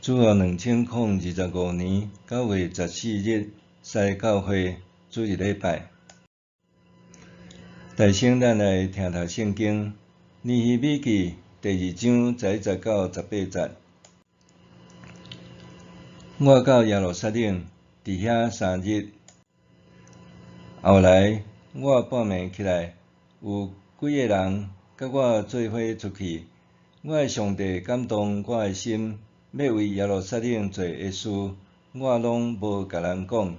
主後2025年9月14日，西教會主日禮拜。大先咱來聽讀聖經，尼希米記第二章11節到18節。我到耶路撒冷，佇遐3日。後來我半暝起來，有幾个人佮我做伙出去。我的上帝感動我的心，欲為耶路撒冷做的事，我攏無共人講。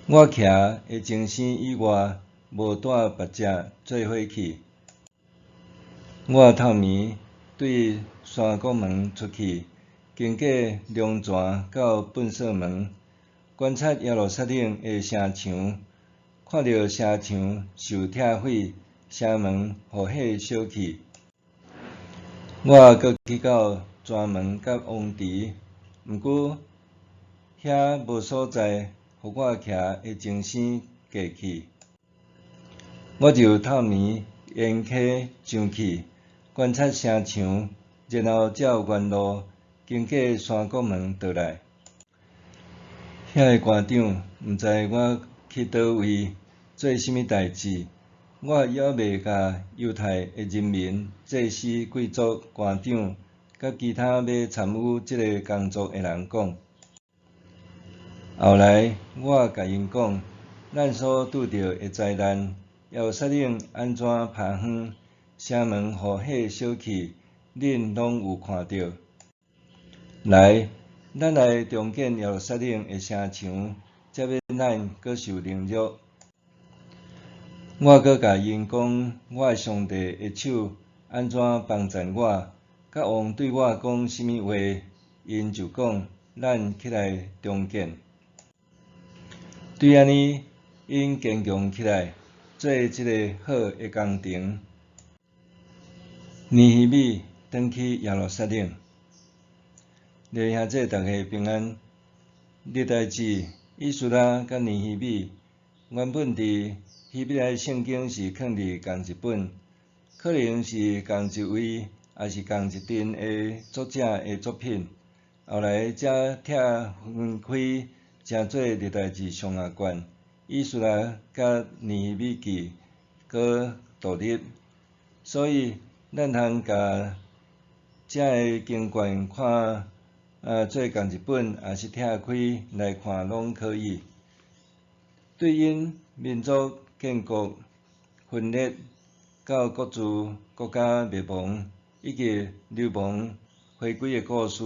我騎的精牲以外，無帶別隻做伙去。我透暝對山谷門出去，經過龍泉到糞埽門，觀察耶路撒冷的城牆，看著城牆受拆毀，城門予火燒去。我閣去到泉門佮王池，毋過遐無所在，予我騎的精牲過去。我就透暝沿溪上去，觀察城牆，然後照原路經過山谷門倒來。遐个官長毋知我去佗位做啥物代誌，我猶未共猶太的人民、祭司、貴族、官長，佮其他欲參與這个工作的人講。後來我共𪜶講，咱所拄著的災難，耶路撒冷按怎拋荒，城門予火燒去，恁攏有看著。來，咱來重建耶路撒冷的城牆，才欲咱閣受凌辱。我閣共𪜶講，我的上帝的手按怎幫贊我，佮王對我講啥物話，𪜶就講，咱起來重建。對按呢，𪜶堅強起來，做這个好的工程。尼希米轉去耶路撒冷，弟兄姊妹大家平安。歷代志、以斯拉佮尼希米，原本佇希伯來聖經是囥佇仝一本，可能是仝一位，抑是仝一陣的作者的作品。後來才拆分開，成做歷代志上下卷，以斯拉佮尼希米記閣獨立。所以，咱通共這个經卷看做仝一本，抑是拆開來看攏可以。對𪜶民族建國、分裂到各自國家滅亡，以及流亡回歸的故事，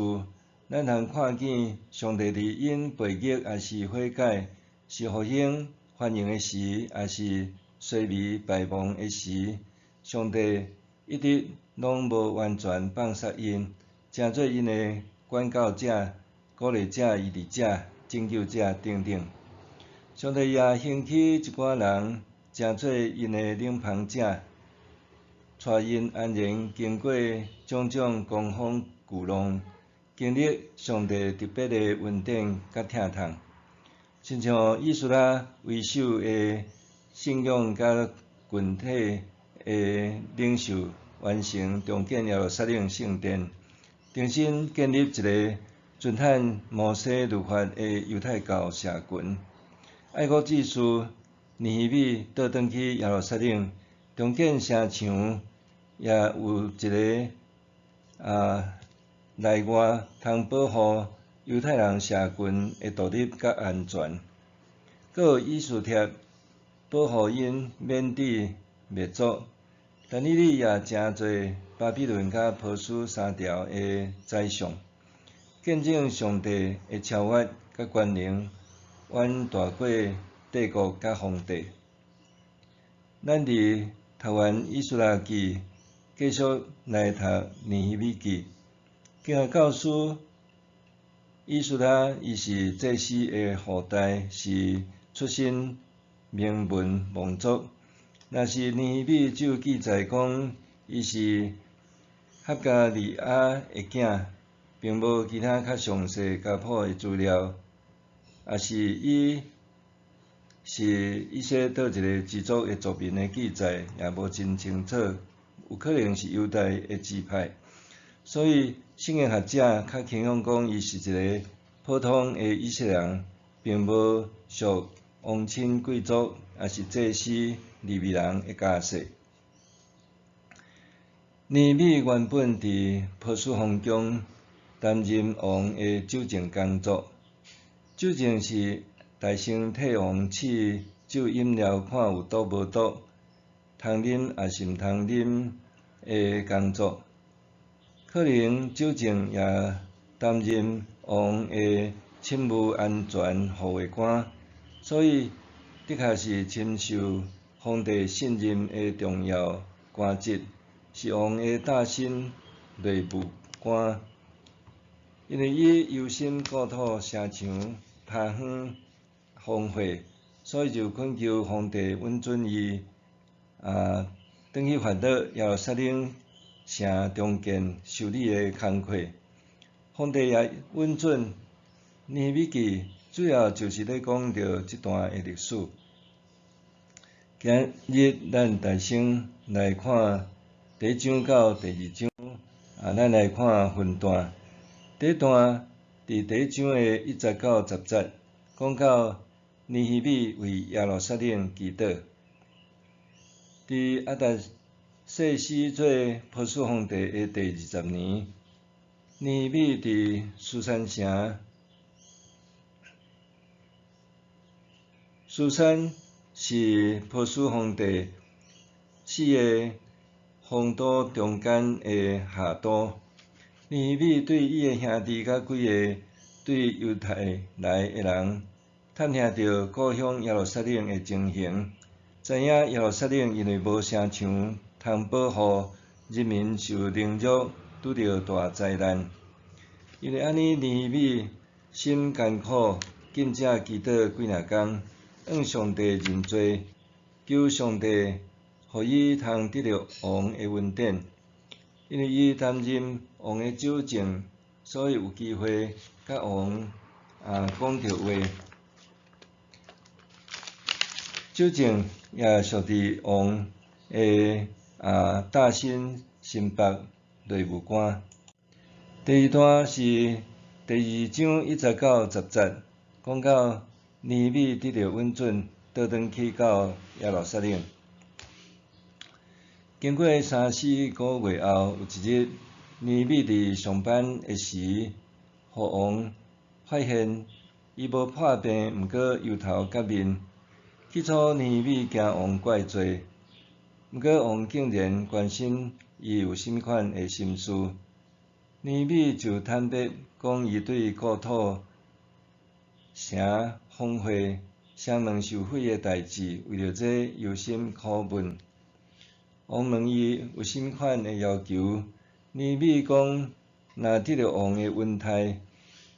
咱通看見上帝佇𪜶背逆抑是悔改，是復興繁榮的時，抑是衰微敗亡的時，上帝一直攏無完全放殺𪜶，成做𪜶的管教者、鼓勵者、醫治者、拯救者等等。上帝也興起一寡人，成做𪜶的領航者，帶𪜶安然經過種種狂風巨浪，經歷上帝特別的恩典佮疼痛。親像以斯拉為首的信仰佮群體的領袖，完成重建耶路撒冷聖殿，重新建立一个遵行摩西律法的猶太教社群。愛國志士尼希米倒轉去耶路撒冷重建城牆，也有一个內外通保護猶太人社群的獨立佮安全，閣有以斯帖保護𪜶免致滅族。但以理也成做巴比倫佮波斯三朝的宰相，見證上帝的超越佮權能，遠大過帝國佮皇帝。咱佇讀完以斯拉記，繼續來讀尼希米記。經學教師以斯拉伊是祭司的後代，是出身名門望族。若是尼希米只有記載講，伊是哈加利亞的囝，並無其他較詳細家譜的資料，抑是伊是以西佗一个支族的族名的記載，也無真清楚，有可能是猶大的支派。所以聖經學者較傾向講伊是一個普通的以色列人，並無屬王親貴族，抑是祭司、利未人的家世。尼希米原本佇波斯皇宮擔任王的酒政工作。酒政是大臣替王試酒飲料，看有毒無毒，通啉抑是毋通啉的工作。可能酒政也擔任王的寢務安全護衛官，所以的確是深受皇帝信任的重要官職，是王的大臣內務官。因為伊憂心故土城牆塌方荒廢，所以就懇求皇帝允准伊轉去法老耶路撒冷城重建修理的工課。皇帝也允准。尼希米記主要就是咧講著這段的歷史。今日咱大先來看第一章到第二章，咱來看分段。第一段佇第一章的1節到10節，講到尼希米為耶路撒冷祈禱。佇亞達薛西做波斯皇帝的第20年，尼希米佇書珊城。書珊是波斯皇帝四个皇都中間的夏都。尼希米對伊的兄弟佮幾个對猶太來的人，探聽著故鄉耶路撒冷的情形，知影耶路撒冷因為無城牆通保護，人民受凌辱，拄著大災難。因為按呢，尼希米心艱苦，禁食祈禱幾若工，向上帝認罪，求上帝予伊通得著王的恩典。因為伊擔任王的酒政，所以有機會佮王講著話。酒政也屬佇王的大臣心腹內務官。第二段是第二章1節到10節，講到尼希米得著允准，倒轉去到耶路撒冷。經過三四個月後，有一日，尼希米佇上班的時，予王發現伊無破病，毋過油頭革面。起初，尼希米驚王怪罪，毋過王竟然關心伊有啥物款的心事。尼希米就坦白講，伊對故土城荒廢、城門受毀的代誌，為著這憂心苦悶。王問伊有啥物款的要求，尼希米講，若得著王的恩待，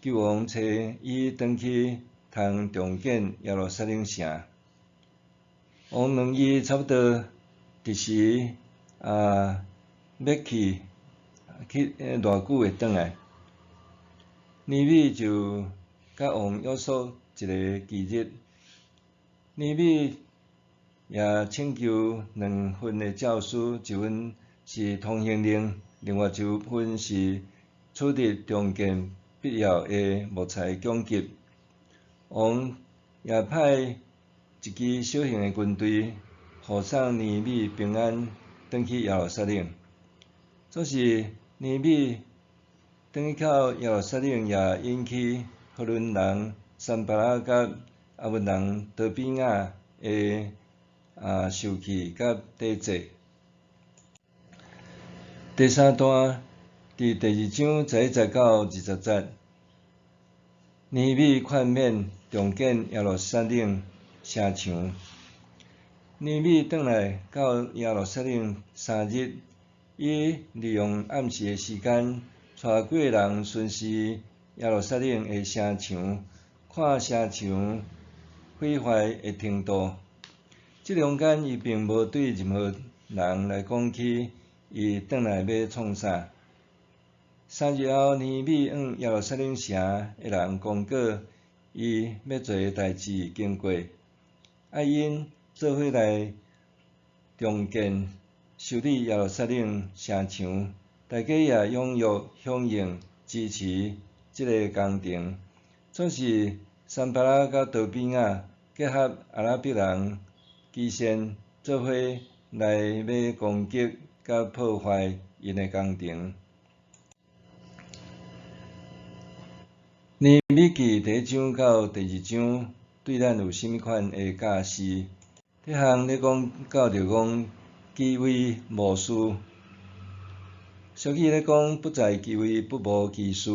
求王差伊轉去通重建耶路撒冷城。王問伊差不多佇時欲去偌久會轉來，尼希米就佮王約束一个期日。尼希米也請求兩份的詔書，一份是通行令，另外一份是處理重建必要的木材供給。王也派一支小型的軍隊，護送尼希米平安轉去耶路撒冷。總是尼希米轉去到耶路撒冷，也引起何倫人參巴拉佮亞捫人多比雅的受氣佮抵制。第三段，佇第二章11節到20節，尼希米勸勉重建耶路撒冷城牆。尼希米轉來到耶路撒冷3日，伊利用暗時的時間，帶幾个人巡視耶路撒冷的城牆，看城牆毀壞的程度。這中間，伊並無對任何人來講起，伊轉來欲創啥。3日後，尼希米向耶路撒冷城的人公告，伊欲做的代誌經過，愛𪜶做伙來重建、修理耶路撒冷城牆，大家也踴躍響應支持這个工程。總是參巴拉佮多比雅結合阿拉伯人基善做伙來欲攻擊佮破壞𪜶的工程。尼希米記第一章到第二章對咱有啥物款的教示？這項咧講到著講虛位無事。俗語咧講不在其位，不謀其事。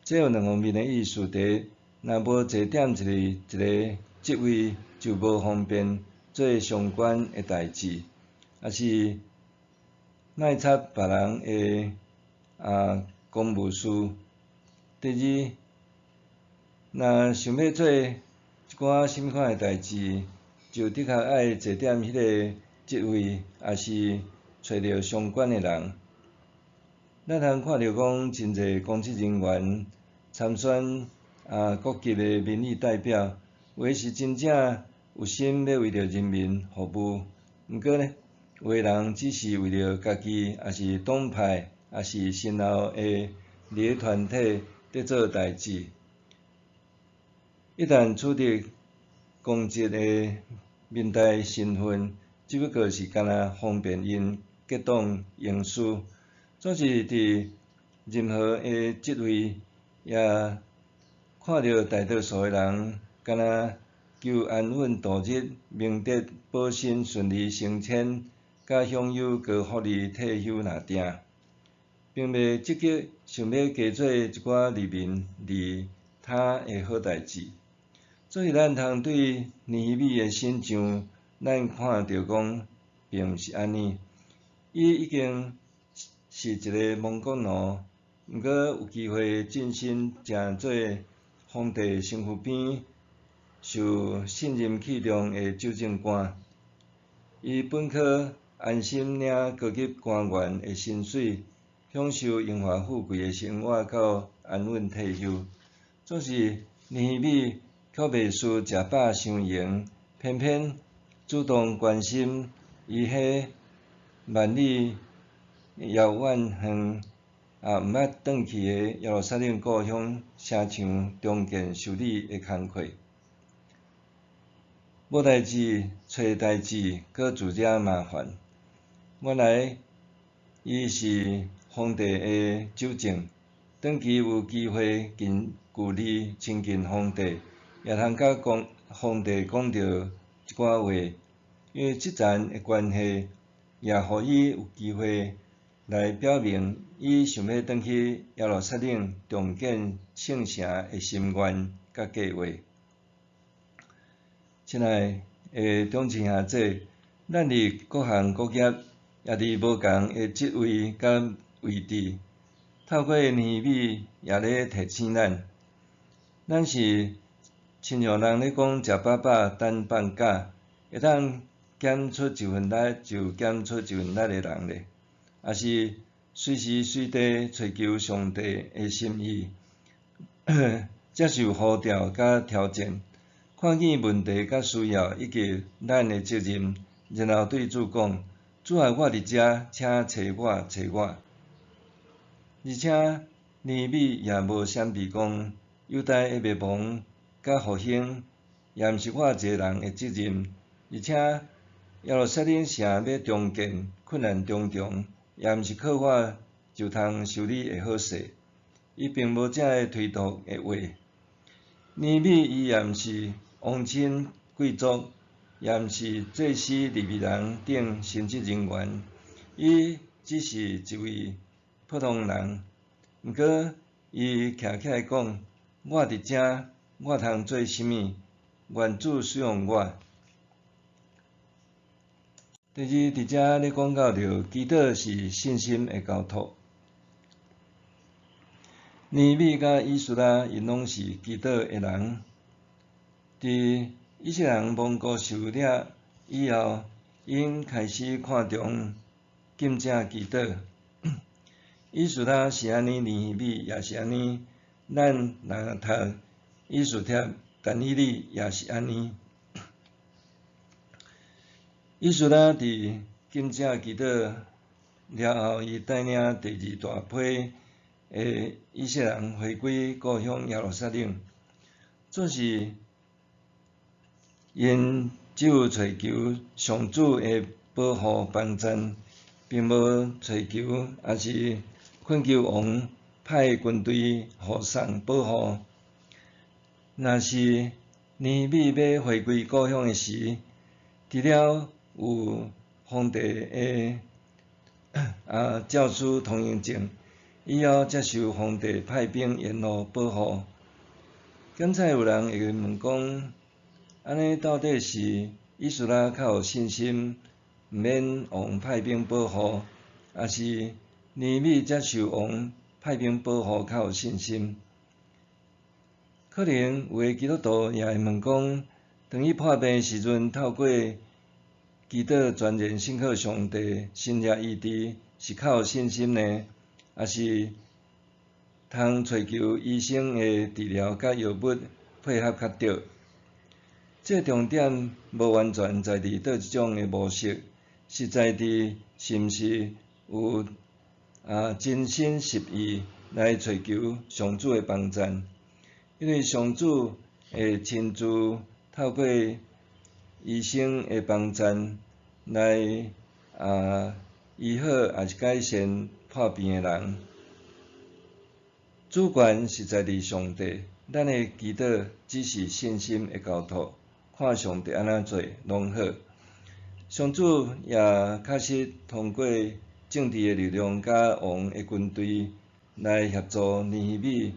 這有兩方面的意思。第一，若無坐踮一個職位，就無方便做相關的代誌，抑是莫插別人的公務事。第二，若想欲做一寡啥物款的代誌，就的確愛坐踮彼个職位，抑是揣著相關的人。咱通看著講，真濟公職人員參選各級的民意代表，有的是真正有心欲為著人民服務，毋過呢，有的人只是為著家己，抑是黨派，抑是身後的利益團體佇做代誌。一旦取得公職的民代身份，只不過是干焦方便𪜶結黨營私。總是佇任何的職位，也看著大多數的人，干焦求安穩度日、明哲保身、順利升遷，佮享有高福利退休若定，並袂積極想欲加做一寡利民利他的好代誌。所以咱通對尼希米的形象，咱看著講並毋是按呢。伊已經是一个亡國奴，毋過有機會晉身成做皇帝身軀邊受信任器重的酒政官。伊本可安心領高級官員的薪水，享受榮華富貴的生活到安穩退休。總是尼希米卻袂輸食飽傷閒，偏偏主動關心伊彼萬里遙遠遠毋捌轉去的耶路撒冷故鄉城牆重建修理的工課。無代誌，揣代誌，閣自惹麻煩。原來伊是皇帝的酒政，長期有機會近距離親近皇帝，也通佮講皇帝講著一寡話。因為這層的關係，也予伊有機會來表明伊想欲轉去耶路撒冷重建聖城的心願佮計畫。親愛的長親兄姊，咱佇各行各業，也佇無仝的職位佮位置，透過尼希米也咧提醒咱，咱是親像人咧講食飽飽等放假，會當減出一份力就減出一份力的人咧，抑是隨時隨地揣求上帝的心意，接受呼召佮挑戰，看見問題佮需要以及咱的責任，然後對主講：主啊，我佇遮，請揣我，揣我。而且尼希米也無閃避講，猶大的滅亡佮復興，也毋是我一个人的責任。而且耶路撒冷城欲重建，困難重重，也毋是靠我就通修理會好勢。伊並無這个推脫的話。尼希米伊也毋是王親貴族，也毋是祭司利未人等神職人員，伊只是一位普通人。毋過，伊徛起來講：我佇遮，我通做啥物？願主使用我。第二，佇遮咧講到著，祈禱是信心的交託。尼希米佮以斯拉，𪜶攏是祈禱的人。佇以色列人亡國受掠以後，𪜶開始看重禁食祈禱。以斯拉是按呢，尼希米也是按呢。咱若讀以斯帖、但以理也是按呢。以斯拉佇禁食祈禱了後，伊帶領第二大批的以色列人回歸故鄉耶路撒冷。總是𪜶只有揣求上主的保護幫贊，並無揣求抑是懇求王派軍隊護送保護。若是尼希米欲回歸故鄉的時，除了有皇帝的詔書通行證，以後才受皇帝派兵沿路保護。敢猜有人會問講，按呢到底是以斯拉較有信心，毋免王派兵保護，抑是尼希米才受王派兵保護較有信心？可能有的基督徒也會問講，當伊破病的時陣，透過祈禱全然信靠上帝，神蹟醫治，是較有信心呢，抑是通揣求醫生的治療佮藥物配合較著？這重點無完全在佇佗一種的模式，實在佇是毋是有真心實意來揣求上主的幫贊，因為上主會親自透過醫生的幫贊來醫好抑是改善破病的人。主權是在佇上帝，咱的祈禱只是信心的交託，看上帝按怎做攏好。上主也確實通過政治的力量佮王的軍隊來協助尼希米，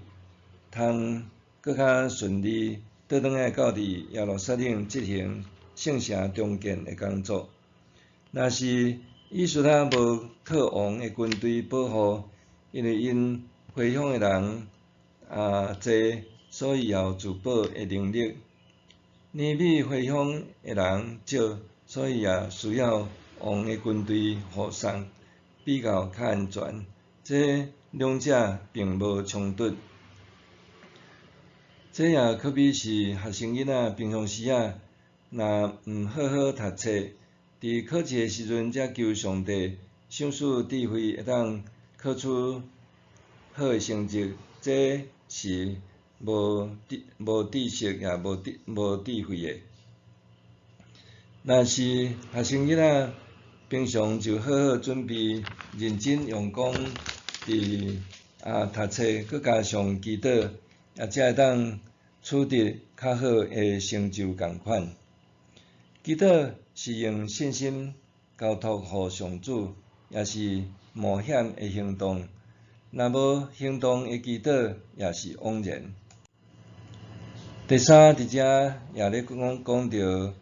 通閣較順利倒轉來到佇耶路撒冷執行聖城重建的工作。若是以斯拉無靠王的軍隊保護，因為𪜶回鄉的人濟，所以也有自保的能力。尼希米回鄉的人少，所以也需要王的軍隊護送，比較較安全。這兩者並無衝突。這也可比是學生囡仔平常時仔，若毋好好讀冊，佇考試的時陣才求上帝賞賜智慧，會當考出好的成績，這是無知識也無智慧的。若是學生囡仔平常就好好準備，認真用功佇讀冊，閣加上祈禱，也才會當取得較好的成就仝款。祈禱是用信心交託予上主，也是冒險的行動。若無行動的祈禱，也是枉然。第三，佇遮也咧講講著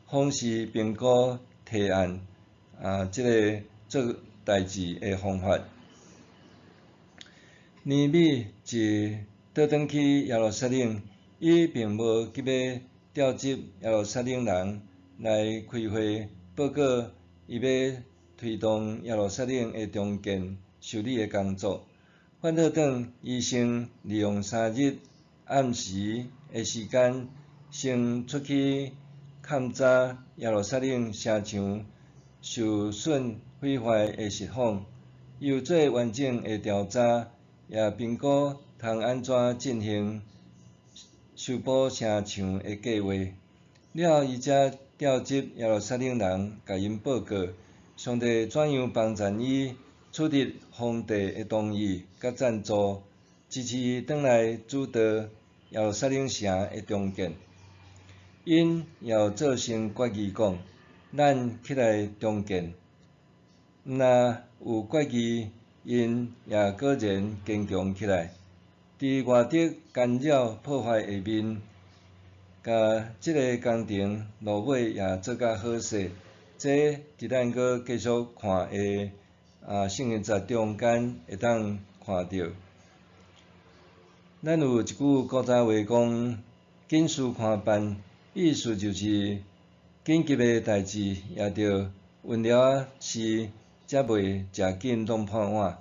訪視評估提案這个做代誌的方法。尼希米一倒轉去耶路撒冷，伊並無急欲召集耶路撒冷人來開會報告，伊欲推動耶路撒冷的重建修理的工作。反倒轉，伊先利用3日暗時的時間，先出去勘查耶路撒冷城牆受損毀壞的實況，伊有做完整的調查，也評估通按怎進行修補城牆的計劃。了後，伊才召集耶路撒冷人，共𪜶報告，上帝怎樣幫贊伊取得皇帝的同意佮贊助，支持伊轉來主導耶路撒冷城的重建。𪜶也有做成決議講，咱起來重建。毋若有決議，𪜶也果然堅強起來，佇外敵干擾破壞下面，共這个工程落尾也做甲好勢。這佇咱閣繼續看的聖經節中間會當看著。咱有一句古早話講，緊事寬辦，意思就是緊急的代誌也著溫柔仔試，才袂誠緊弄破碗。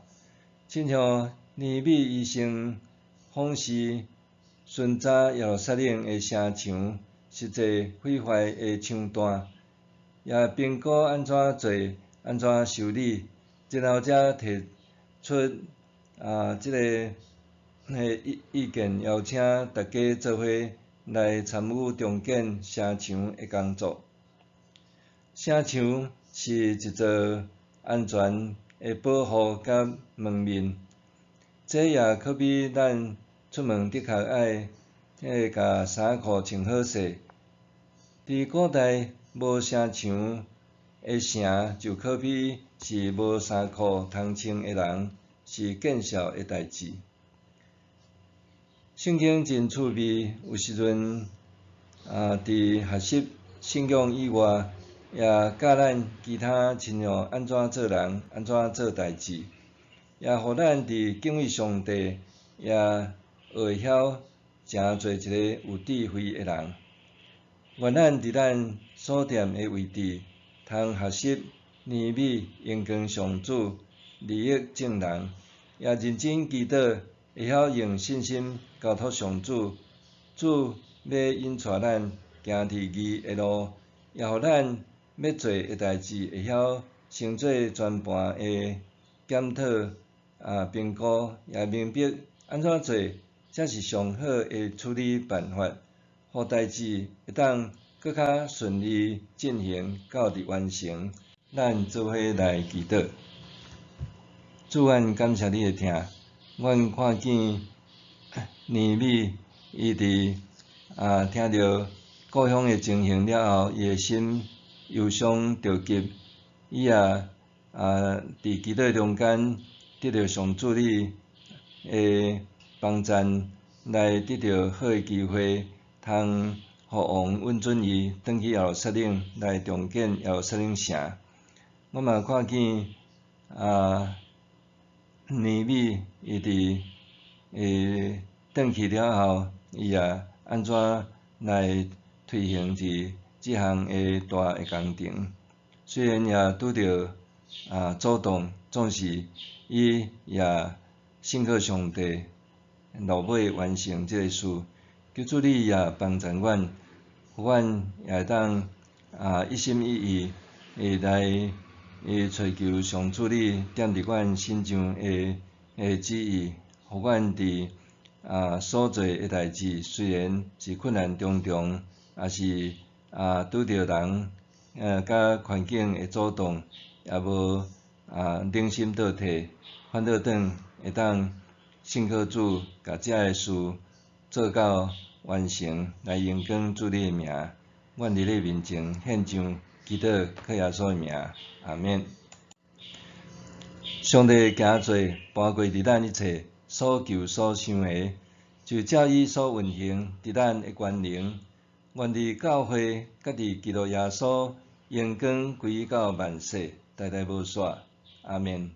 親像尼希米伊先訪視巡查耶路撒冷的城牆實際毀壞的牆段，也評估按怎做，按怎修理，然後才提出啊這个意意見，邀請大家做伙來參與重建城牆的工作。城牆是一座安全的保護佮門面，這也可比咱出門的確愛彼个共衫褲穿好勢。佇古代無城牆的城，就可比是無衫褲通穿的人，是見笑的代誌。聖經真趣味，有時陣啊，佇學習信仰以外，也教咱其他親像按怎做人，按怎做代誌，也予咱佇敬畏上帝，也學會曉成做一个有智慧的人。願咱佇咱所踮的位置，通學習尼米榮光上主，利益眾人，也認真祈禱，會曉用信心交託上主，主欲引帶咱行佇義的路，也予咱欲做的代誌會曉先做全盤的檢討啊評估，也明白按怎做才是上好的處理辦法，予代誌會當閣較順利進行到佇完成。咱做伙來祈禱。主，阮感謝你的疼，阮看見尼米伊佇啊聽著故鄉的情形了後，伊的心憂傷著急，伊也啊佇祈禱中間得著上主你的幫贊，來得著好的機會，通予王允准伊轉去耶路撒冷來重建耶路撒冷城。我嘛看見啊尼米伊佇轉去了後，伊也按怎來推行佇這項的大的工程。雖然也拄著啊阻擋，總是伊也信靠上帝，落尾完成這个事。求主你也幫助阮，予阮也會當啊一心一意會來揣求上主你踮佇阮身上的旨意，予阮佇啊所做的代誌，雖然是困難重重，也是啊拄著人佮環境的阻擋，也無啊冷心倒退，反倒轉會當信靠主，共這个事做到完成，來榮光主你的名。阮佇你面前獻上祈禱，靠耶穌的名，阿們。上帝行做搬過佇咱一切所求所想的，就照伊所運行佇咱的權能，願佇教會佮佇基督耶穌榮光歸到萬世，代代無煞。阿們。